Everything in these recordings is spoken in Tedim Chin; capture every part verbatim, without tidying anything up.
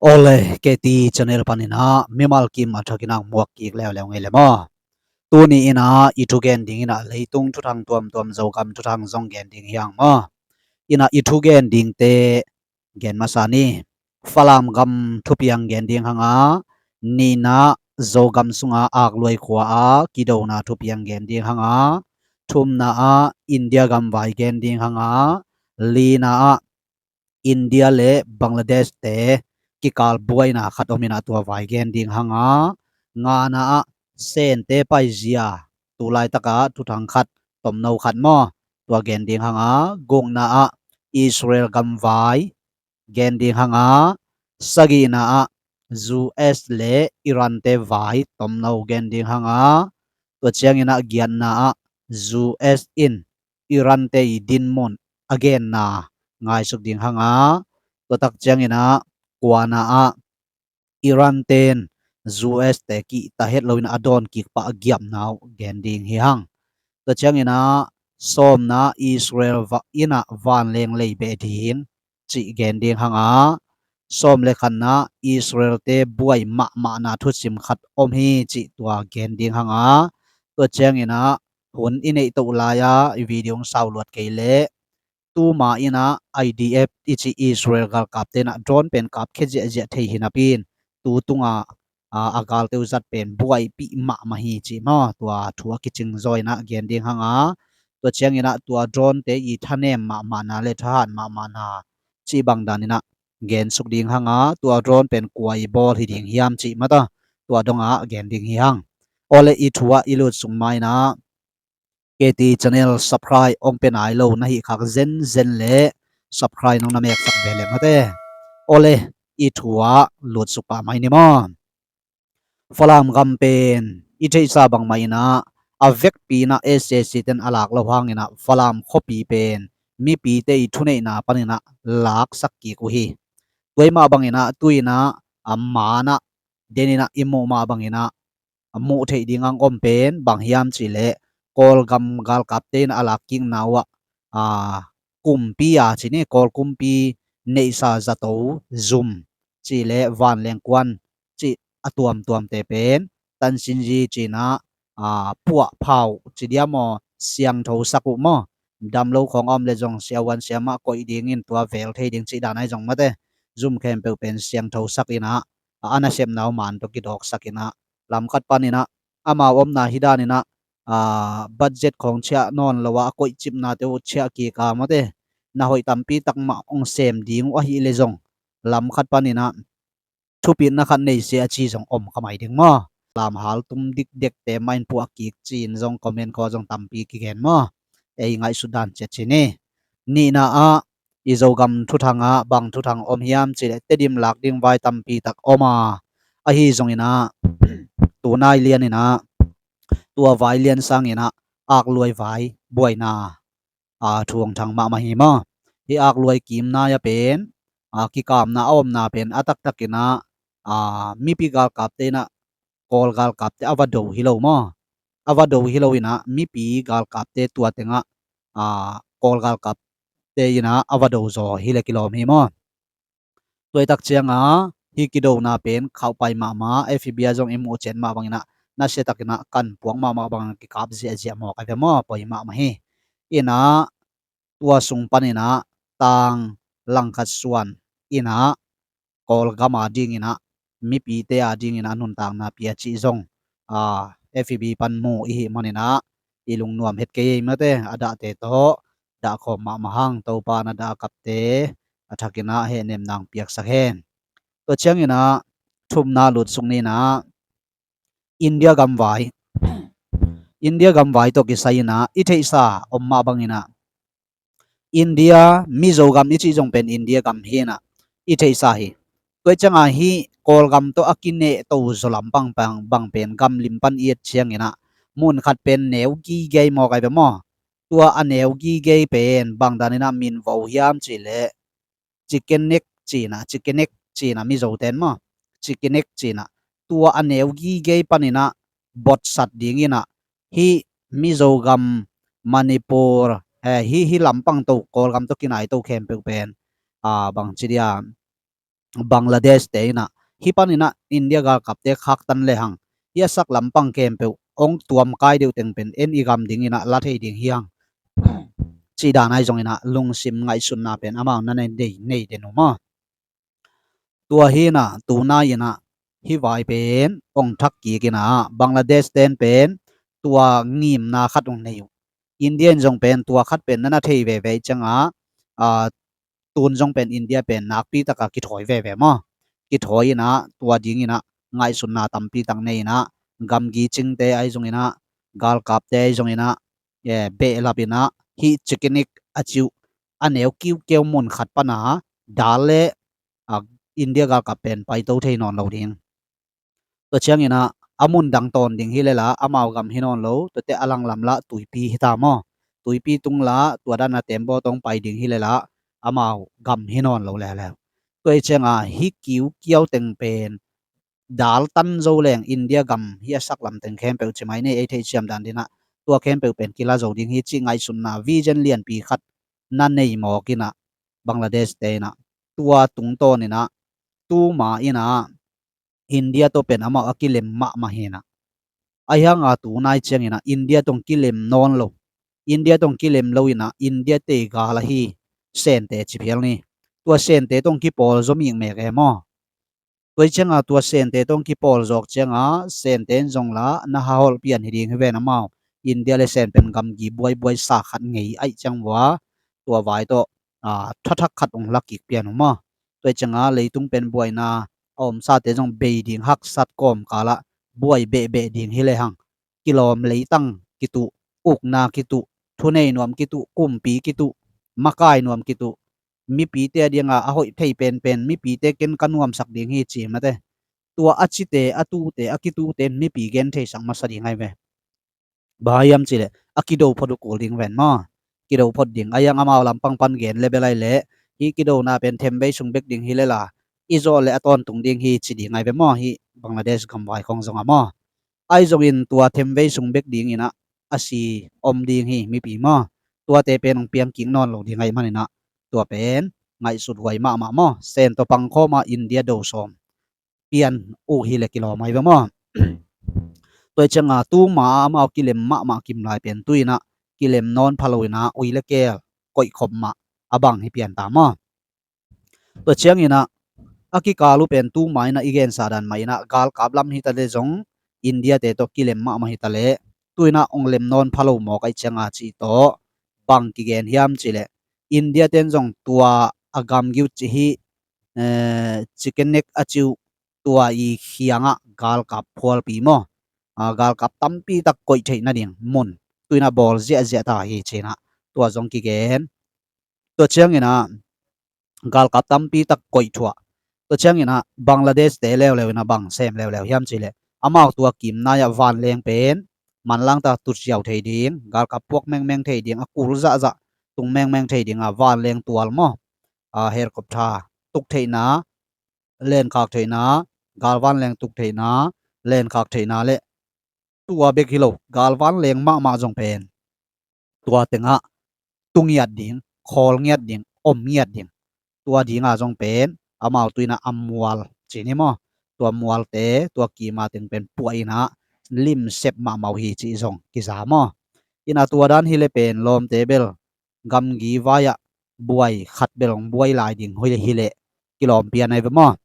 Awle, K T channel panin ah mimal kim a thakin ah muak kik leuleu ngei le maw. Tuni in ah i thugen ding in ah leitung thuthang tuamtuam, Zogam thuthang zong gen ding hi hang maw. In ah i thugen dingte gen masa ni. Falam gam thupiang gen ding hang a, nihna Zogam sunga Akluai khua a kidona thupiang gen ding hang a, thumna ah India gamvai gen ding hang a, lina ah India le Bangladesh te kikal buaina khat om in ah tua vai gen ding hang a, ngana ah Sente paizia, tu laitak ah thuthang khat, tomno khat maw, tua gen ding hang a, gukna ah Israel gamvai gen ding hang a, sagihna ah U S le Iran te vai tomno gen ding hang a, tua ciangin ah giatna ah U S in Iran te i dinmun a genna ngaisuk ding hang a, tua tak ciangin ah kuana ah Iran ten U S te kihta het loin a dawn kik pah a giapna uh gen ding hi hang. Tua ciangin ah sawmna Israel va-, in ah vanleng lei beh ding cih gen ding hang a, sawm le khatna Israel te buai mahmahna thusim khat om hi cih tua gen ding hang a, tua ciangin ah hun i neih toh lai a i video hong sau luat kei leh, tuma in ah I D F i cih Israel galkapte in ah drone pen kap khia ziahziah thei hi napi in, tu tunga a, a galte uh zat pen buaipih mahmah hi cih maw, tua thu a kicing zaw in ah gen ding hang a, tua ciangin ah tua drone te i thanem mahmahna le thahat mahmahna cih bang dan in ah gensuk ding hang a, tua drone pen kua i bawl hi ding hiam cih mata, tua dong ah gen ding hi hang. Awle, i thu ah i lut sung ma in ah K T channel subscribe hong pe nai lo na hih khak zenzen le subscribe nong na meksak ve leh mate. Awle, i thu ah lutsuk pah mai ni maw. Falam gam pen i theihsa bangmah in ah a vekpi in ah S A C ten a lak lo hang in ah Falam khuapi pen mipite i thuneihna pan in ah laksak kik uh hi. Tua i mah bang in ah tu in ah a man ah den in ah i muh mah bang in ah a muh theih ding ang om pen bang hiam cih leh, Kawlgam galkapte in a lak kikna uh ah, a, kumpi a ci ni, Kawl kumpi neihsa zato zum cih leh vanleng kuan cih a tuamtuamte pen tansinzi ci in ah, a, puahphah ci diam aw, siangthosak uh maw. Damlo khawng a om le zong siavuan siamah koih dingin tua vel thei ding cih dan ahi zong mate, zum khempeuh pen siangthosak in ah, a, a nasepna uh man tawh kidawksak in ah, lam khat pan in ah amau omna hi dan in ah, a, budget khawng ciah nawn lo a, a koihcipnate uh ciah kik a mate, na hoih tampi tak mah hong sem ding uh ahih le zong lam khat pan in ah thupitna khat nei se a ci zong om kha mai ding maw. Lam hal tum dikdekte mah in puah kik ci in zong comment khawng zong tampi kigen maw. Ei ngaihsut dan ciat ci ni. Nihna ah i Zogam thuthang ah bang thuthang om hiam cih leh Tedim lak ding vai tampi tak om a, ahi zong in ah tu nai lian in ah tua vai lian sang in ah Akluai vai buaina, a, thu hong thang mahmah hi maw. Hih Akluai kim nai a pen, a, kikamna a omna pen a taktak in ah, a, mipi galkapte in ah Kawl galkapte a va do hi lo maw. A va do hi lo in ah mipi galkapte tua teng ah, a, Kawl galkapte in ah a va do zaw hi le kilawm hi maw. Tua i tak ciang a hih kidona pen khauhpai mahmah, F B a zong i muh ciat mah bang in ah nasia tak in ah kan puak mahmah bang in ah kikap ziahziah mawk a ve maw, poi mahmah hi. In ah tua sung pan in ah tang langkhat suan in ah Kawlgam a ding in ah mipite a ding in ah nuntakna pia cih zong, a, F B pan mu i hih man in ah i lungnuam het kei ei mate, a dahte tawh dahkhawm mahmah hang, Topa na dah a kapte a thak in ah hehnem nang piaksak hen. Tua ciang in ah thumna lutsuk ni in ah India gamvai, India gamvai tawh kisai in ah i theihsa om mah bang in ah India, Mizo gam i cih zong pen India gam hi in ah i theihsa hi. Tua i ciang a hih Kawlgam tawh a kineh to zaw lampang bang, bang pen gam lim pan i et ciang in ah mun khat pen neu gigei mawk ai ve maw. Tua a neu gigei pen bang dan in ah min vo hiam cih leh Chikenek ci in ah, Chikenek ci in ah Mizo ten maw, Chikenek ci in ah, tua a neu gigei pan in ah botsat ding in ah hih Mizo gam, Manipur, eh, hih, hih lampang to, Kawlgam tawh kinai to khempeuh pen, a, bang ci dia, Bangladesh te in ah, hih panin ah India galkapte khaktan lehang, hih a sak lampang khempeuh hong tuamkai deuh teng pen en i gam ding in ah la thei ding hi hang. Cih dan ahi zongin ah lungsim ngaihsutna pen amau na nei, nei, nei den uh maw. Tua hi in ah tunai in ah hih vai pen hong thak kik in ah Bangladesh ten pen tua ngimna khat hong nei uh. India in zong pen tua khat pen na na thei veve ciangah, a, tun zong pen India pen nakpi taka kithawi veve maw. Kithawi in ah tua ding in ah ngaihsutna tampi tak nei in ah gamgi cingte ahi zongin ah, galkapte ahi zongin ah, eh, behlap in ah hih Chikinik a ci uh a neu kiukiau mun khat pana dal le, a, India galkap pen paito thei nawn lo ding. Tua ciangin ah a mun dang tawn ding hi lel ah amau gam hi nawn lo, tuate a langlam lah tuipi hi ta maw. Tuipi tung lah tua dan a tembaw tawh hong pai ding hi lel ah amau gam hi nawn lo leuleu. Tua hi ciangah hih kiukiau teng pen dal tan zo leng India gam hih a sak lam teng khempeuh ci mai ni, ei theihsiam dan ding ah tua khempeuh pen kila zo ding hi cih ngaihsutna vision lianpi khat na nei mawk in ah Bangladesh te in ah tua tungtawn in ah tuma in ah India tawh pen amau a kilem mahmah hi in ah. Ahi hanga tunai ciangin ah India tawh kilem nawn lo, India tawh kilem lo in ah India te gal ahi Sente ci phial ni. Tua Sente tawh kipawl zaw mikmek e maw. Tua hi cianga tua Sente tawh kipawl zawk cianga Sente in zong lah na haholh pian hi ding hi ven amau. India le Sen pen gamgi buaibuai sa khat ngei aih ciang vua tua vai tawh, a, thathak khat hong la kik pian uh maw. Tua hi cianga leitung pen buaina a omsate zong bei ding haksat kawmkalah buai behbeh ding hi lehang, kilawm leitang kituh, ukna kituh, thunei nuam kituh, kumpi kituh, makai nuam kituh, mipite a dinga a hoih thei penpen, mipite ken ka nuamsak ding hi ci mate. Tua a cite, a tute, a kitute mipi gen theisak masa ding ahi ve. Bang hiam cihleh a kido phot uh kul ding ven maw. Kido phot ding ahi hang amau lampang pan gen le bel ahi leh hih kidona pen themvei sung bek ding hi lela i zawh le a tawntung ding hi ci ding ahi ve maw. Hih Bangladesh gamvai khong zongah maw. Ahi zongin tua themvei sung bek dingin ah a si om ding hi mipi maw. Tuate pen hong piang kik nawn lo ding ahih manin ah tua pen ngaihsut huai mahmah maw. Sen tawh pangkhawm ah India do sawm pian uh hi le kilawm ahi ve maw. Tua hi cianga tuma amau kilem mahmah kim lai pen tu in ah kilem nawn pha lo in ah ui le keel koihkhop mah a bang hi pian ta maw. Tua ciangin ah a kikal uh pen tuma in ah i gensa dan mah in ah galkap lam hi ta le zong India te tawh kilem mahmah hi ta le tu in ah hong lem nawn pha lo mawk ahi cianga cih tawh bang kigen hiam cihleh India ten zong tua a gamgi uh ci hi, eh, Chicken Neck a ci uh tua i khiangah galkap phualpi maw, a, galkap tampi tak koih theih nading mun tu in ah bawl ziahziah ta hi ci in ah tua zong kigen. Tua ciangin ah galkap tampi tak koih thuah. Tua ciangin ah Bangladesh te leuleu in ah bang sem leuleu hiam cihleh amau tua kim nai-ah vanleng pen manlang ta tut ziau thei ding, galkap puak mengmeng thei ding, a kul zahzah tung mengmeng thei ding a vanleng tual maw, a, helicopter tuk theihna, lenkhak theihna, galvanleng tuk theihna, lenkhak theihna le tua bek hi lo, galvanleng mahmah zong pen tua tengah tu ngiat ding, khawl ngiat ding, om ngiat ding. Tua dinga zong pen amau tu in ah a mual ci ni maw. Tua mualte tua kima teng pen puah in ah limsep mahmah uh hi cih zong kiza maw. In ah tua dan hi le pen lawmte bel gamgi vai-ah buai khat bel hong buai lai ding hi le kilawm pian ahi ve maw.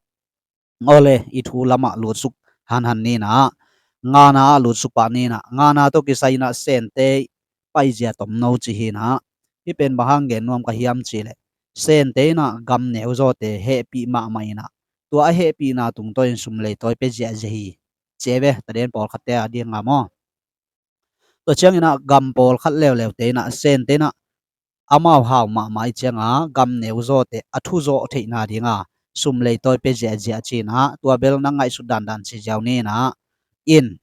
Awle, i thu lamah lutsuk hanhan ni in ah, ngana ah lutsuk pah ni in ah, ngana tawh kisai in ah Sente paizia tomno ci hi in ah. Hih pen bang hang gen nuam ka hiam cihleh Sente in ah gam neu zawte hehpih mahmah in ah tua a hehpihna tungtawn in sum leitawi pia ziahziah hi ci ahi ve, taden pawlkhatte a dinga maw. Tua ciangin ah gam pawlkhat leuleute in ah Sente in ah amau hau mahmah ahi cianga gam neu zawte a thuzawh theihna dinga sum leitawi pia ziahziah ci in ah tua bel na ngaihsut dandan ci ziau ni in ah. In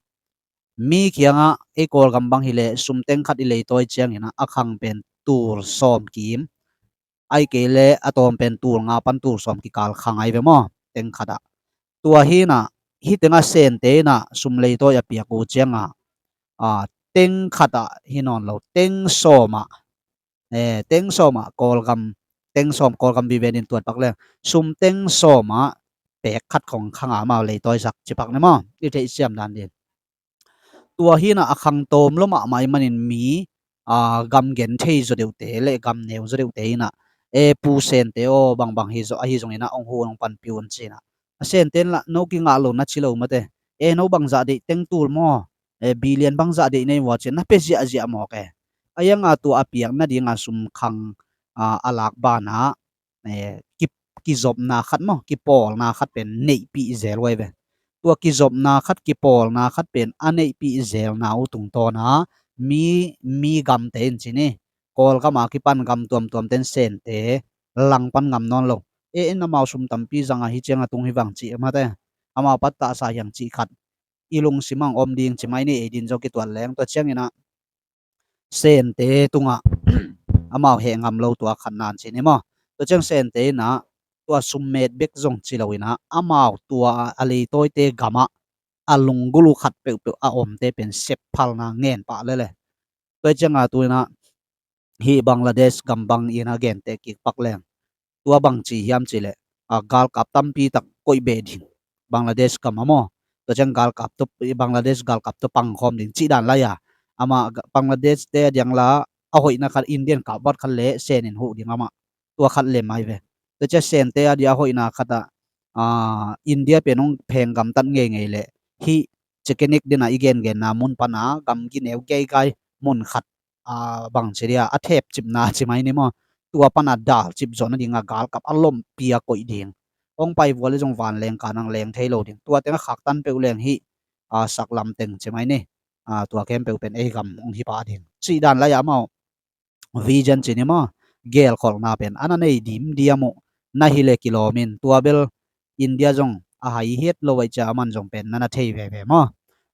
mi kiangah ei Kawlgam bang hileh sum teng khat i leitawi ciangin ah a khang pen tul sawm kim, ahih kei leh a tawm pen tul nga pan tul sawm kikal khang ahi ve maw, teng khatah. Tua hi in ah hih tengah Sente in ah sum leitawi a piak uh ciangah, a, teng khatah hi nawn lo, teng sawmah, eh, teng sawmah Kawlgam teng sawm Kawlgam vive din tuat pak leng sum teng sawm ah pek khat khong khang a amau leitawisak ci pak ni maw, i theihsiam dan din. Tua hi-in ah a khang tawm lua mahmah ahih manin mi, aa, gam gen thei zaw deuhte le gam neu zaw deuhte in ah, e, Pu Sente aw, bangbang hi zaw, ahi zongin ah hong hu hong panpih un ci-in ah, a Sente in lah no kingah lo na ci lo mate. E, no bangzah deih teng tul maw, e, billion bangzah deih nei vua ci-in na pia ziahziah mawk e. A iang a tua a piak nading a sum khang, aa, a lak banah, eh, ki, kizopna khat maw, kipawlna khat pen neihpih zel uh ahi ve. Tua kizopna khat, kipawlna khat pen a neihpih zelna uh tungtawn a mi, mi gamte in ci ni, Kawlgam a kipan gam tuamtuamte in Sente langpan ngam nawn lo. E, in amau sum tampi zang a hi ciang a tung hi vang ci mate. Amau pattahsa hiang cih khat i lungsim ah om ding ci mai ni, ei din zong kituat leng. Tua ciangin ah Sente tungah amau heh ngam lo tua khat nan ci ni maw. Tua ciang Sente in ah tua summet bek zong ci lo in ah amau tua a leitawite gamah a lunggulh uh khat peuhpeuh a omte pen sepphalna ngen pah lel e. Tua ciang a tu in ah hih Bangladesh gam bang in a genteh kik pak leng tua bang ci hiam cih leh, a, galkap tampi tak koih beh ding. Bangladesh gam ah maw. Tua ciang galkap tawh, Bangladesh galkap tawh pangkhawm ding cih dan lai a. Amah ga-, Bangladesh te a diang la a hoihna khat Indian kapvat khat le Sen in huh ding amah. Tua khat lem ahi ve. Tua ciang Sente a dia a hoihna khat ah, a, India pen hong pheng gamtat ngeingei leh hih Chekinik din a i gengenna mun pan a gamgi neu geigai mun khat, a, bang ci dia, a thepcipna ci mai ni maw. Tua pan a dalcip zawh nading a galkap a lompi a koih ding. Hong pai vua le zong vanleng ka nang leng thei lo ding. Tua teng a khaktan peuh leng hih, a, saklam teng ci mai ni. A, tua khempeuh pen ei gam hong hi pah ding. Cih dan lai a amau vision ci ni maw. Gelkholhna pen a na nei dimdiam uh na hi le kilawm in. Tua bel India zong a hai het lo ahih ciang aman zong pen na na thei veve maw.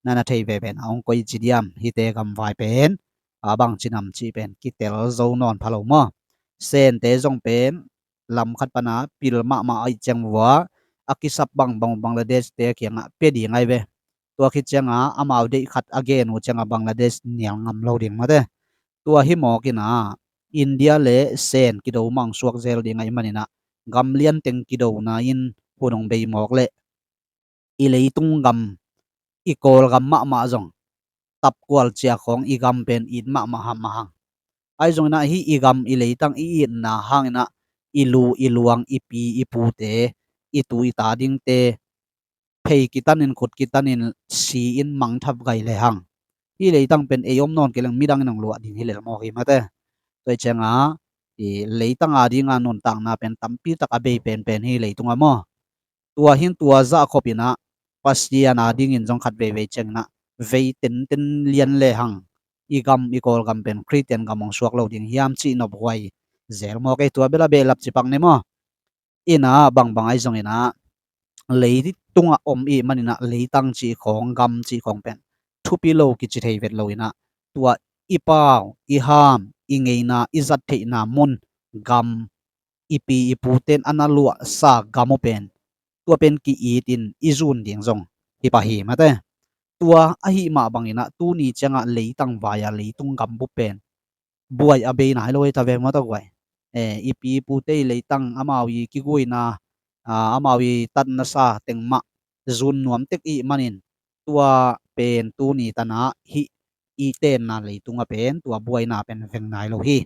Na na thei veve in a hong koi ci diam hihte gamvai pen, a, bang ci nam cih pen kitel zo nawn pha lo maw. Sente zong pen lam khat pan a pil mahmah ahih ciang vua a kisap bangbang Bangladesh te kiangah pia ding ahi ve. Tua khit ciang a amau deih khat a gen uh ciang a Bangladesh nial ngam lo ding mate. Tua hi mawk in ah India le Sen kido mah hong suak zel ding ahih manin ah gam lian teng kidona in hun hong bei mawk leh i leitung gam, i Kawlgam mahmah zong tapkual cia khawng i gam pen it mahmah hamah hang. Ahi zongin ah hih i gam i leitang i itna hangin ah i lu i luang, i pi i pute, i tu i ta dingte phei kitanin, khut kitanin si-in mangthap gai le hang. Hih leitang pen ei om nawn kei leng midang in hong luah ding hi lel mawk hi mate. Tua hi ciang a, i leitang a ding a nuntakna pen tampi tak a bei penpen hi leitung ah maw. Tua hi in tua zah khop in ah Pasian a dingin zong khat veivei ciangin ah vei tenten lian le hang, i gam i Kawlgam pen Khristian gam hong suak lo ding hiam cih nophuai zel mawk ei. Tua bel a behlap ci pak ni maw. In ah bangbang ahi zongin ah leitungah om i hih manin ah leitang cih khawng, gam cih khawng pen thupi lo kici thei vet lo in ah tua i pau, i ham, i ngeina, i zat theihna mun, gam, i pi i pute in a na luahsa gam uh pen tua pen ki-it in i zun ding zong hi pah hi mate. Tua ahih mah bangin ah tuni ciang a leitang vai a leitung gam bup pen buai a bei nai lo hi ta ve maw ta guai. Eh, i pi i pute i leitang, amau i kiguina, ah, amau i tatnasa teng mah zun nuam tek i hih manin tua pen tuni tan a hih i tenna leitung ah pen tua buaina pen veng nai lo hi.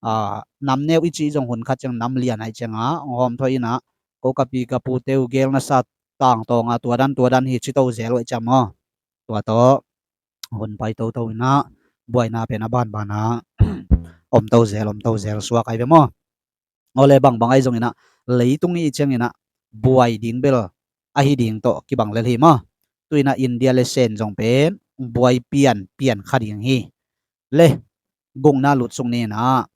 Ah, nam neu i cih zong hun khat ciang nam lian ahih ciang a hong hawm thawi in ah ko ka pi ka pute uh gelnasa tangtawng a tua dan tua dan hi ci to zel uh ahih ciang maw. Tua tawh hun pai toto in ah buaina pen a banban a om to zel, om to zel suak ahi ve maw. Awle, bangbang ahi zongin ah leitung i hih ciangin ah buai ding bel ahi ding tawh kibang lel hi maw. Tu in ah India le Sen zong pen buai pianpian kha ding hi. Le gukna lutsuk ni in ah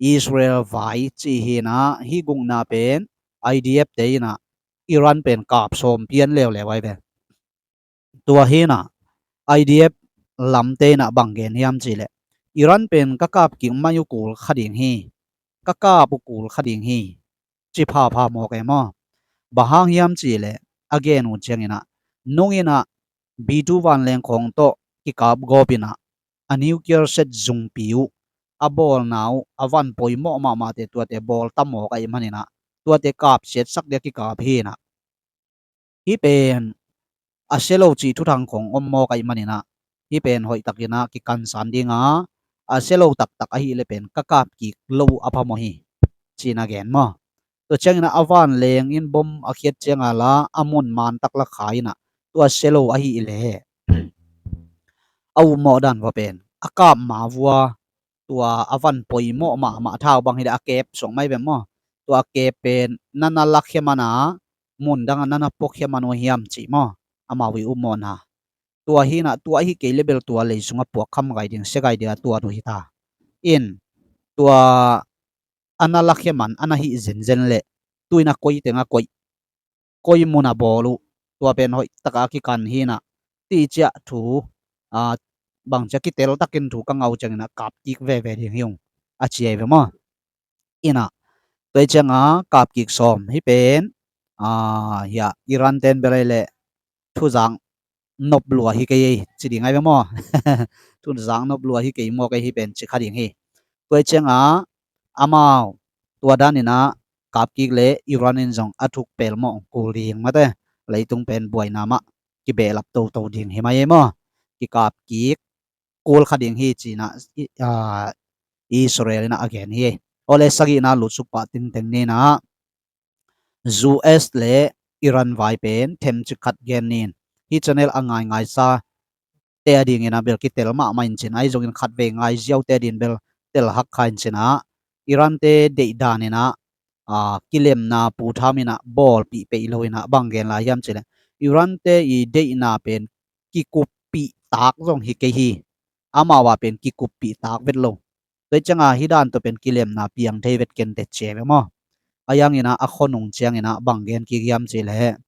Israel vai cih hi in ah hih gukna pen I D F te in ah Iran pen kap sawm pian leuleu ahi ve. Tua hi in ah I D F lamte in ah bang gen hiam cih leh Iran pen ka kap kik mai uh kul kha ding hi. Ka kap uh kul kha ding hi, ci phapha mawk e maw. Bang hang hiam cih leh a gen uh ciangin ah nung in ah B two vanleng khawng tawh kikap gawp in ah a nuclear set zungpi uh a bawlna uh a van poimawh mahmahte tuate bawl ta mawk ahih maninah tuate kapsiatsak dia kikap hinah. Hih pen a sia lo cih thuthang khong om mawk ahih maninah hih pen hoihtakinah kikansan dinga a sia lo taktak ahih le pen ka kapkik lo uh a phamawh hi, cina gen maw? Tua cianginah a vanleng in bom a khiat cianga la a mun mantak la kha inah tua sia lo ahih le a upmawh dan vua pen a kap ma vua tua a van poimawh mahmah thau bang hi le a kep suak mai ve maw? Tua a kep pen nana lakhia mana mun danga nana puakhia man uh hiam cih maw? Amau i upmawhna tua hinah tua ahi kei lebel tua lei sungah puak kham gai ding sia gai dia tua tu hita. In tua ana lakhia man ana hih zenzen leh tuina koi tenga koih koi muna bawl uh tua pen hoih taka kikan hinah ti ciah thu bangcia kitel takin thu ka ngau cianginah kapkik veve ding hi ung a ciai ve maw? Inah tua cianga kapkik sawm hi pen hia Iran ten belai le thuzang nop lua hi kei ei ci ding ai ve maw? Thuzang nop lua hi kei maw kei hi pen ci kha ding hi. Tua cianga amau tua daninah kapkik le Iran in zong a thuk pel mawh kul ding mate leitung pen buaina mah kibehlap toto ding hi mai ei maw? Kikapkik kul kha ding hi cinah Israel inah a gen hi. Awle sagihna lutsuk pah tinteng ninah U S le Iran vai pen themcik khat gen nin. Hih channel a ngaingaisa te a dinginah bel kitel mahmah in cin ahi zongin khatvei ngai ziaute a din bel tel hak kha in cinah Iran te deih daninah kilemna Pu Tham inah bawlpih peih lo inah bang gen lai hiam cileh Iran te i deihna pen kikuppih tak zong hi kei hi. Amau a pen kikuppih tak vet lo. Tua cianga hih dan tawh pen kilemna piang thei vet ken teh cia ve maw? A yanginah a khonung cianginah bang gen kik hiam cileh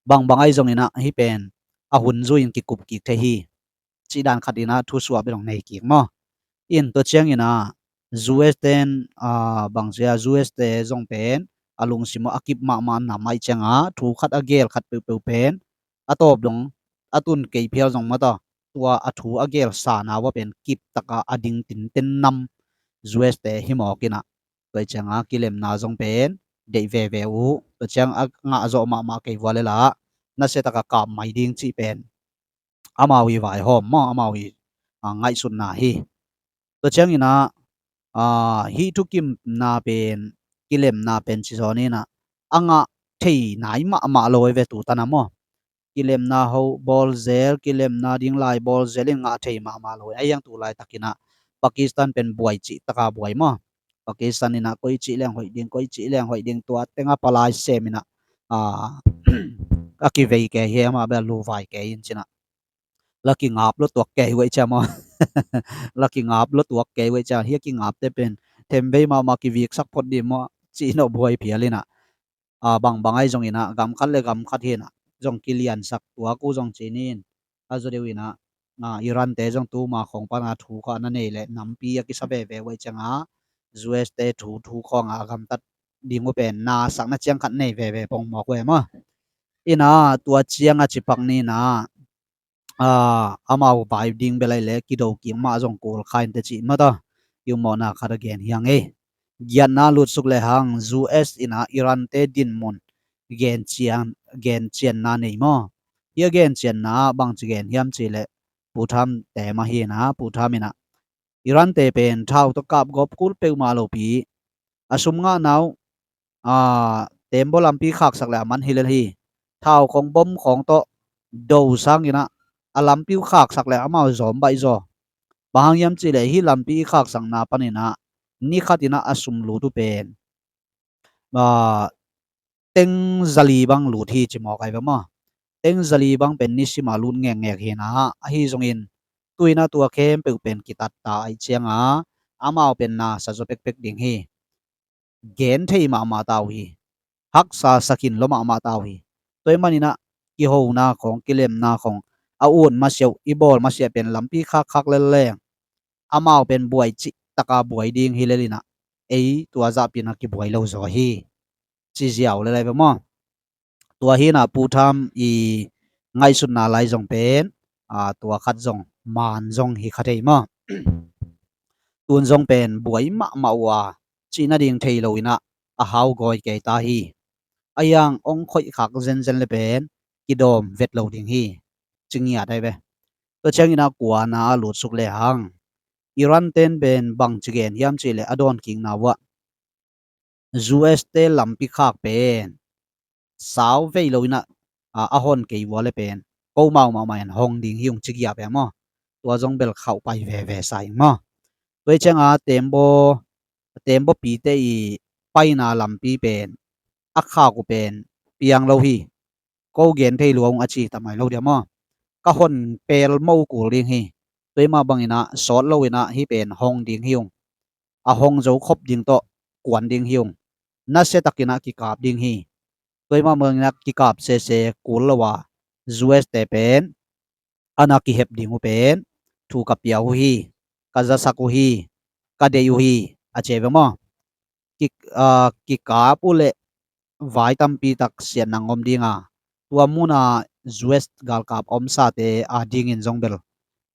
bangbang ahi zonginah hih pen a hun zui-in kikup kik thei hi. Cih dan khatinah thusuah bel hong nei kik maw? In tua cianginah U S ten bangcia U S te zong pen a lungsim uh a kip mahmah nam aih cianga thu khat a geel khat peuhpeuh pen a tawp dong a tun kei phial zong mata tua a thu a geel sana vua pen kiptaka a ding tinten nam U S te hi mawkinah tua cianga kilemna zong pen deih veve uh tua ciang a ngah zawh mahmah kei vua lela nasiataka kap mai ding cih pen amau i vaihawm maw amau i ngaihsutna hi. Tua cianginah hih thukimna pen kilemna pen cizawninah a ngah thei nai mahmah lo i ve tutana maw? Kilemna ho bawlzel kilemna ding lai bawlzel in ngah thei mahmah lo a hiang tu laitakinah Pakistan pen buai cih taka buai maw? Pakistan inah koi cih leng hoih ding koi cih leng hoih ding tua tenga palai seminah a kivei kei hi amah bel luvai kei in cinah la kingap lo tuak kei uaih cia maw? La kingap lo tuak kei uaih cia hia kingapte pen themvei mahmah kiviksak phot dih maw? Cih nawh buai phial inah bangbang ahi zonginah gam khat le gam khat hinah zong kiliansak tuak uh zong cinin a zaw deuh inah Iran te zong tuma khong pana thu kha na nei le nampi a kisa veve uaih cianga U S te thu thu khawngah a gamtat ding uh pen nasakna ciang khat nei veve pongmawk uaih maw? Inah tua cianga cipak ninah amau vai ding belai le kido kik mah zong kul kha in tecih mata i upmawhna khat a gen hiang ei. Giatna lutsuk lehang U S inah Iran te dinmun gencian gencianna nei maw? Hia gencianna bangci gen hiam cileh Pu Tham te mah hinah Pu Tham inah Iran te pen thau tawh kapgawp kul peuhmah lopi a sum ngahna uh tembaw lampi khaksak le a man hi lel hi. Thau khong bom khong tawh do sanginah a lampi uh khaksak le amau zawm baih zaw. Bang hang hiam cihleh hih lampi i khaksakna paninah ni khatinah a sum lut uh pen teng zali bang lut hi ci mawk ai ve maw? Teng zali bang pen nisima lut ngekngek hinah ahi zongin tuinah tua khempeuh pen kitatta aih cianga amau pen nasa zaw pekpek ding hi. Gen thei mahmah ta uh hi. Haksa sakhin lo mahmah ta uh hi. Tua ih maninah kihona khong kilemna khong a ut masiah uh i bawl masiah pen lampi khakkhak lel leng amau pen buai cih taka buai ding hi lelinah ei tua zahpinah kibuai lo zaw hi. Ci ziau lelai ve maw? Tua hinah Pu Tham i ngaihsutna lai zong pen tua khat zong maan zong hi kha thei maw? tun zong pen buai mahmah uh a, cih nading thei lo inah a hau gawi kei ta hi. A hiang ong khoih khak zenzen le pen kidawm vet lo ding hi, ci ngiat ai ve. Tua ciang inah kuana a lutsuk le hang, Iran ten pen bang ci gen hiam cih le a dawn kikna uh ah U S te lampi khak pen sau vei lo inah a, a hon kei uh a le pen ko mau mahmah in hong ding hi ung ci giap e maw. Tua zong bel khauh pai veve sa ing maw. Tua hi cianga tembaw, tembaw pite i paina lampi pen a khak uh pen piang lo hi. Ko gen thei lua ung a ci ta mai lo dia maw. Ka hon pel mo kul ding hi. Tua hi mah bang inah sawt lo inah hih pen hong ding hi ung. A hong zo khop ding tawh kuan ding hi ung. Nasia tak inah kikap ding hi. Tua hi mah bang inah kikap sese kul lo a, U S te pen a na kihep ding uh pen thu ka pia uh hi, ka zasak uh hi, ka deih uh hi, a ci ve maw. Ki, a, kikap uh leh vai tampi tak siatna om ding a, tua muna U S galkap omsate a dingin zong bel,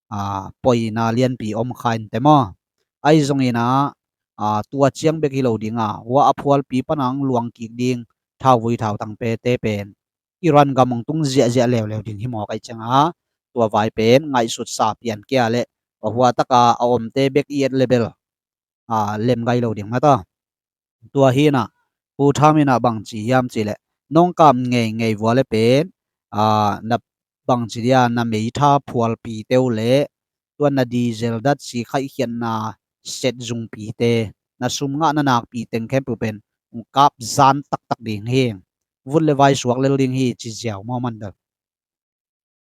a, poina lianpi om kha inteh maw. Ahi zongin ah, a, tua ciang bek hi lo ding a, hua a phualpi pana ong luang kik ding thauvui thautang pete pen Iran gam ong tung ziahziah leuleu ding hi mawk ahi cianga, tua vai pen ngaihsutsa pian kia le, a hua taka a omte bek i et le bel, a, lem gai lo ding mata. Tua hi inah Pu Tham inah bang ci hiam cih leh, nong kap ngeingei vua le pen, a, na bang ci dia, na meitha phualpi teu le tua na diesel datsi khaihkhiatna set zungpite, na sum ngah na nakpi teng khempeuh pen kap zan taktak ding hi. Vut le vai suak lel ding hi ci ziau maw man bel.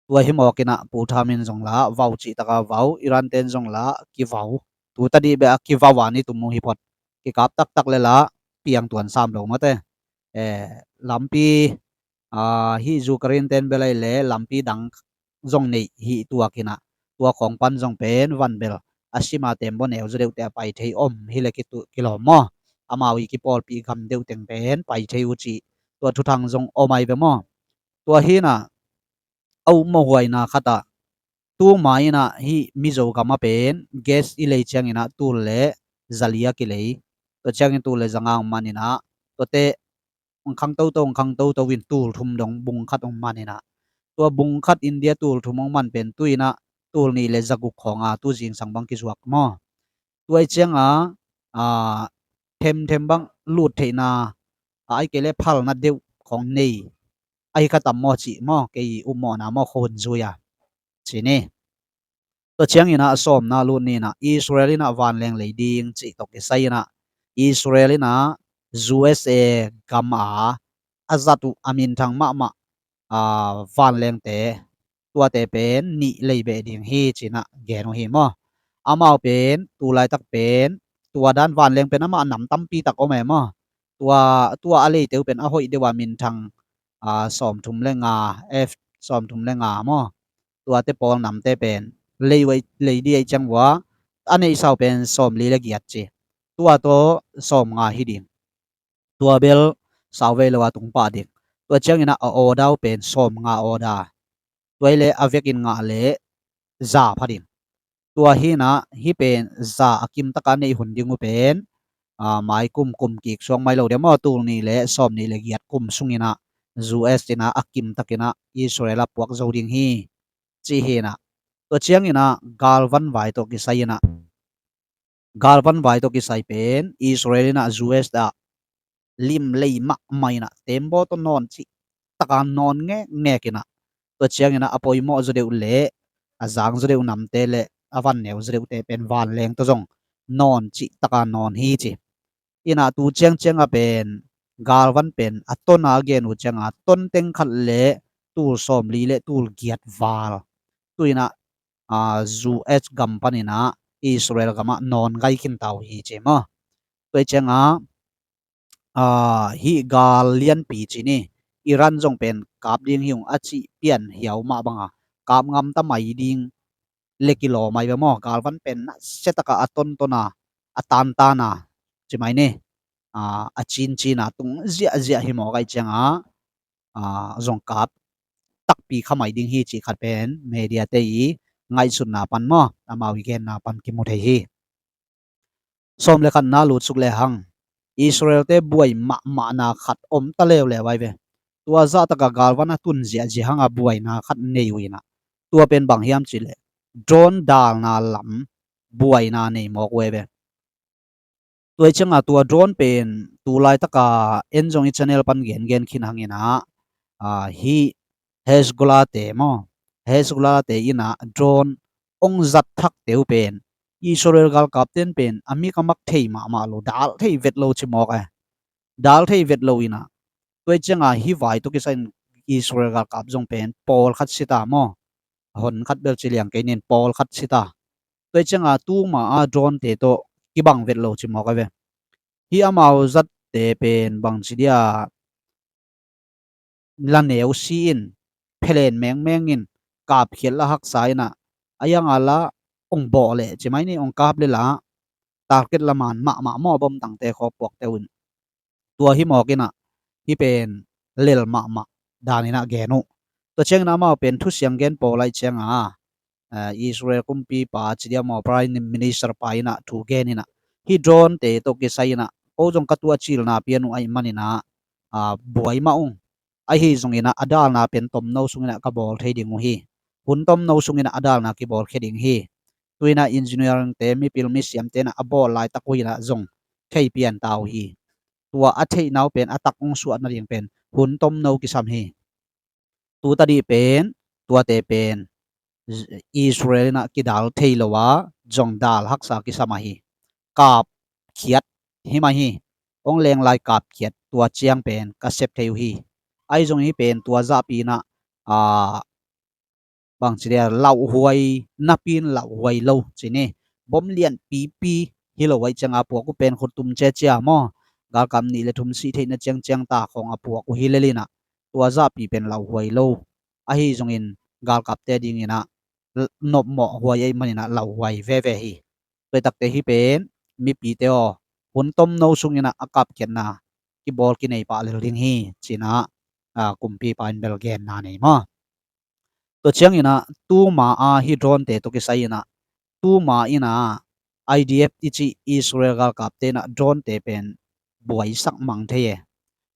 Tua hi mawk inah Pu Tham in zong la vau cih taka vau, Iran ten zong la kivau. Tu tadih beh a kivau a ni tum uh hi phot. Kikap taktak le la piang tuan sam lo mate. Eh, lampi, a, hih Ukraine ten bel ahi le lampi dang zong neih hi tuak inah, tua khawng pan zong pen van bel a sima tembaw neu zaw deuhte a pai thei om hi le kitu, kilawm maw. Amau i kipawlpih gam deuh teng pen pai thei uh cih tua thuthang zong om ai ve maw. Tua hi inah a upmawh huaina khatah, tu ma inah hih Mizo gam a pen gas i lei ciang inah tul le zali a kilei. Tua ciangin tul le zanga ong man inah, tuate ong khang toto, ong khang toto in tul thum dong bung khat ong man inah, tua bung khat India tul thum ong man pen tu inah tul nih le zaguk khawnga tu zingsang bang kizuak maw. Tua ahi cianga, a, themthem bang lut theihna, a, ahi kei le phalna deuh khawng nei ahi kha tam maw cih maw, kei upmawhna maw, khuahun zui a ci ni. Tua ciang inah a sawmna lut ni inah Israel inah vanleng lei ding cih tawh kisai inah Israel inah U S A gam a a zat uh a minthang mahmah, a, vanlengte tuate pen nih lei beh ding hi ci inah gen uh hi maw. Amau pen tu laitak pen tua dan vanleng pen amah nam tampi tak om e maw. Tua, tua a leite uh pen a hoih deuh a minthang, a, sawmthum le nga, F sawmthum le nga maw. Tuate pawl namte pen lei uh, lei dih ahi ciang vua a neihsa uh pen sawmli le giat ci. Tua tawh sawmnga hi ding. Tua bel sau vei lo a tung pah ding. Tua ciang inah a order uh pen sawmnga order. Tua hi le a vekin ngah le za pha ding. Tua hi inah hih pen za a kim taka neih hun ding uh pen, a, mai kum, kum kik suang mai lo dia maw, tul nih le sawmnih le giat kum sung inah U S inah a kim tak inah Israel ah puak zo ding hi ci hi inah. Tua ciang inah galvan vai tawh kisai inah, galvan vai tawh kisai pen Israel inah U S ah lim lei mahmah inah tembaw tawh nawn cih taka nawn ngekngek inah, tua ciang inah a poimawh zaw deuh le a zang zaw deuh namte le a van neu zaw deuhte pen vanleng tawh zong nawn cih taka nawn hi ci. Inah tu ciangciang a pen galvan pen a tona a gen uh cianga ton teng khat le tul sawmli le tul giat val tu inah, a, U S gam pan inah Israel gamah nawn gai khin ta uh hi ci maw. Tua hi cianga, a, hih gal lianpi ci ni, Iran zong pen kap ding hi ung a cih pian hiau mah banga kap ngam ta mai ding le kilawm ai ve maw. Galvan pen nasia taka a tonton a, a tantan a, ci mai ni, a, a cincin a tung ziahziah hi mawk ahi cianga, a, zong kap takpi kha mai ding hi cih khat pen mediate i ngaihsutna pan maw, amau i genna pan kimu thei hi. Sawm le khatna lutsuk le hang, Israel-te buai mahmahna khat om ta leuleu ai ve. Tua zahtaka galvan a tun ziahziah hanga buaina khat nei uh inah, tua pen bang hiam cihleh, drone dalna lam buaina nei mawk uh ai ve. Tua i cianga tua drone pen tu laitaka en zong i channel pan gengen khin hanginah, ah, hi Hezbollah-te maw, Hezbollah-te inah drone ong zat thakte uh pen Israel galkapten pen a mik a mak thei mahmah lo, dal thei vet lo ci mawk ai. Dal thei vet lo inah, tua i cianga hi vai tuk i sa in Israel galkap zong pen pawlkhat sita maw, hon khat bel ci liang kei nin pawlkhat sita. Tua i cianga tuma a drone-te tawh kibang vet lo ci mawk ai ve. Hi amau zatte pen bangci dia la neu si in, phelen mengmeng in, kapkhiat la haksa inah, a ianga la ong bawh leh ci mai ni, ong kap le la target laman mahmah maw, bomtangte khawpuakte uh in. Tua hi mawk inah hi pen lel mahmah dan inah gen uh. Tua ciangin amau pen thusiang gen pawl ai cianga, ah, Israel kumpipa ci dia maw, Prime Minister pa inah thu gen inah, hi drone-te tawh kisai inah ko zong ka tua cilna pian uh aih maninah, ah, buai mah ung. Ahi zonginah a dalna pen tomno sunginah ka bawl thei ding uh hi. Hun tomno sunginah a dalna kibawl khia ding hi. Tuinah engineering-te, mipil misiamte inah a bawl laitak uh inah zong thei pian ta uh hi. Tua a theihna uh pen a tak ong suah nading pen hun tomno kisam hi. Tu tadih pen, tuate pen Israel inah kidal thei lo a, zong dal haksa kisam ahi. Kapkhiat hi mah hi. Ong lenglai kapkhiat tua ciang pen ka sep thei uh hi. Ahi zong hi pen tua zahpi inah, ah, bangci dia lauhuai napi in lauhuai lo ci ni. Bom lian pipi hi lo ai cianga puak uh pen khut tum ciacia maw, galkap nih le thum sih theihna ciangciang ta khawng a puak uh hi lel inah, tua zahpi pen lauhuai lo. Ahi zongin galkapte dinginah nopmawh huai aih maninah lauhuai veve hi. Tua i takte hi pen mipite aw, hun tomno sunginah a kapkhiatna kibawl kinei pah lel ding hi cinah, ah, kumpipa in bel genna nei maw. Tua cianginah tuma a hi drone-te tawh kisai inah, tuma inah I D F i cih Israel galkapte inah drone-te pen buaisak mang thei e.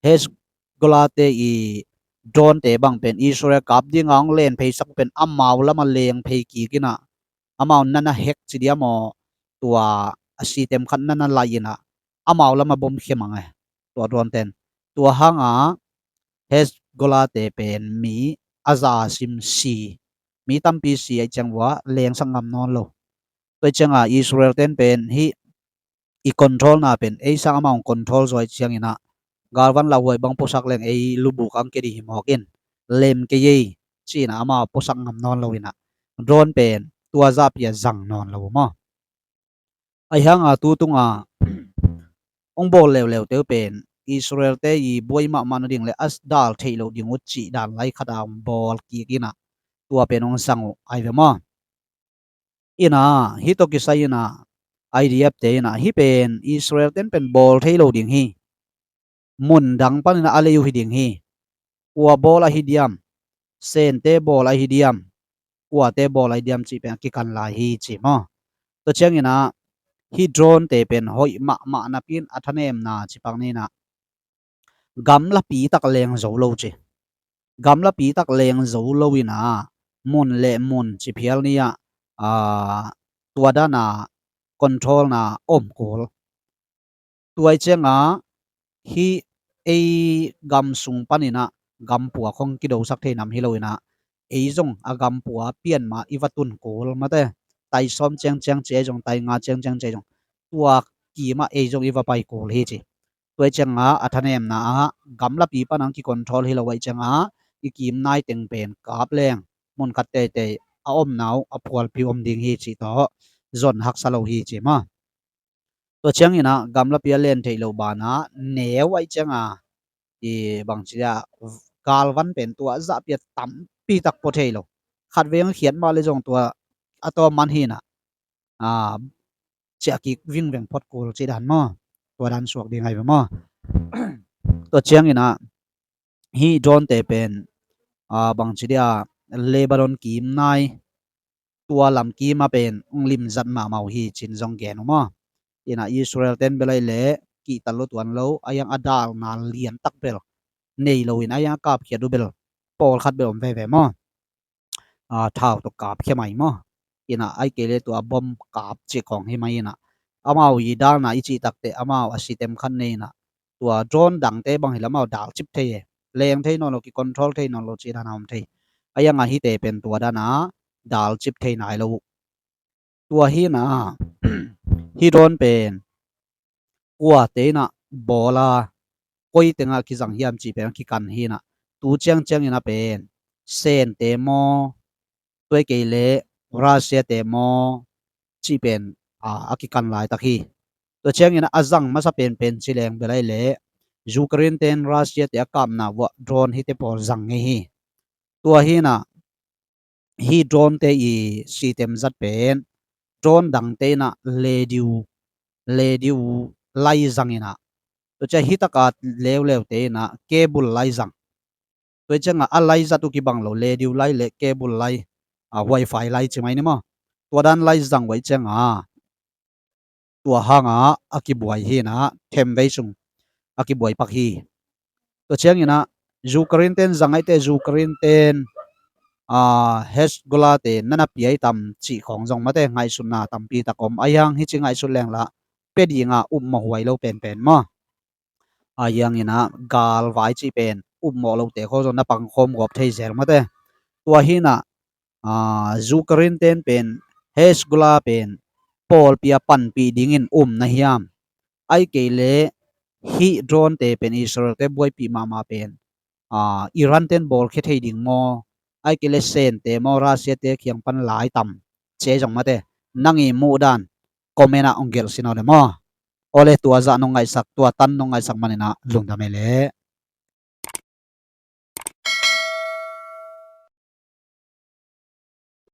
Hezbollah-te i drone-te bang pen Israel kap dinga hong len pheisak pen amau lama leng phei kik inah, amau nana hek ci dia maw, tua a sitem khat nana lai inah amau lama bom khia mang e. Tua drone-ten tua hanga Hezbollah-te pen mi a za sim si, mi tampi si ai ciang ua lengsak ngam nawn lo. Tua i cianga Israel-ten pen hi i control-na pen ei sang amau control zaw ai cianginah galvan lauhuai bang puasak leng ei lubuk ang kei dih hi mawk in, lem kei ei cinah amau puasak ngam nawn lo inah drone pen tua zahpi a zang nawn lo maw. Ahi hanga tu tunga ong bawl leuleute uh pen Israel-te i buai mahmah nading le a dal theih loh ding uh cih dan lai khata ong bawl kik inah tua pen ong zang uh ai ve maw. Inah hi tawh kisai inah I D F-te inah hi pen Israel-ten pen bawl thei lo ding hi. Mun dang paninah a lei uh hi ding hi. Kua bawl ahi diam, Sente bawl ahi diam, kuate bawl ahi diam cih pen a kikan lai hi ci maw. Tua cianginah hi drone-te pen hoih mahmah napi in a thanemna cipak ninah gamlapi tak leng zo lo ci. Gamlapi tak leng zo lo inah mun le mun ci phial ni ah, ah, tua dana control-na om kul. Tua i cianga hi ei gam sung paninah gampua khong kidosak thei nam hi lo inah, ei zong a gampua pianma i va tun kul mate, tai sawm ciangciang ci ei zong, tai nga ciangciang ci ei zong, tua kimah ei zong i va pai kul hi ci. Tua i cianga a thanemna ah gamlapi panang kicontrol hi lo ai cianga i kim nai teng pen kap leng mun khat teitei a omna uh a phualpi om ding hi cih tawh zon haksa lo hi ci maw. Tua cianginah gamlapi a len theih loh banah neu ai cianga i bangci dia galvan pen tua zahpi a tampi tak pua thei lo. Khat veng khiat mah le zong tua a tawm man hinah, ah, ciah kik vingveng phot kul cih dan maw. Tua dan suak ding ai ve maw. Tua cianginah hi drone-te pen, ah, bangci dia Lebanon kim nai tua lam kima pen ong limzat mahmah uh hi cin zong gen uh maw. Ina Israel ten bel ahih leh kihtal lo tuan lo, a hiang a dalna liantak bel nei lo in, a hiang a kapkhiat uh bel pawlkhat bel om veve maw. Thau tawh kapkhia mai maw. Ina ahih kei leh tua bom kap cih khawng hi mai ina, amau i dalna i cih takteh amau a system khat nei ina, tua drone dangte bang hi leh amau dalcip thei e. Leng thei nawn lo, kicontrol thei nawn lo cih dan a om thei. A hiang a hihte pen tua dan a dalcip thei nai lo uh. Tua hi ina, hih drone pen kuate ina bawl a, koi tengah kizang hiam cih pen a kikan hi ina, tu ciangciang ina pen Sente maw, tua ahih kei leh Russia te maw cih pen a kikan laitak hi. Tua ciang ina a zang masa penpen ci leng bel ahih leh Ukraine ten Russia te a kapna uah drone hihte pawl zang ngei hi. Tua hi ina, hih drone te i system zat pen drone dangte ina lediu, lediu lai zang ina, tua ciang hih taka leuleute ina cable lai zang. Tua ciang a lai zat uh kibang lo, lediu lai le cable lai, a wifi lai ci mai ni maw. Tua dan lai zang uh ahih ciang a tua hang a a kibuai hi ina, themvei sung a kibuai pak hi. Tua ciang ina Ukraine ten zang ahih teh Ukraine ten a Hezbollah te na na piai tam cih khawng zong mate ngaihsutna tampi tak om. A hiang hih ci ngaihsut leng lah pia ding a upmawh huai lo penpen maw. A hiang ina galvai cih pen upmawh lote khawng zong na pangkhawm gawp thei zel mate. Tua hi ina Ukraine ten pen Hezbollah pen pawlpi a panpih dingin um na hiam, ahih kei leh hih drone te pen Israel te buaipih mahmah pen Iran ten bawlkhia thei ding maw, ahih kei leh Sente maw, Russia te kiang pan lai tam, ci zong mate, nang i muh dan comment ah hong gelh sin aw le maw. Aw le, tua zah nong ngaihsak, tua tan nong ngaihsak man ina lungdam ei le.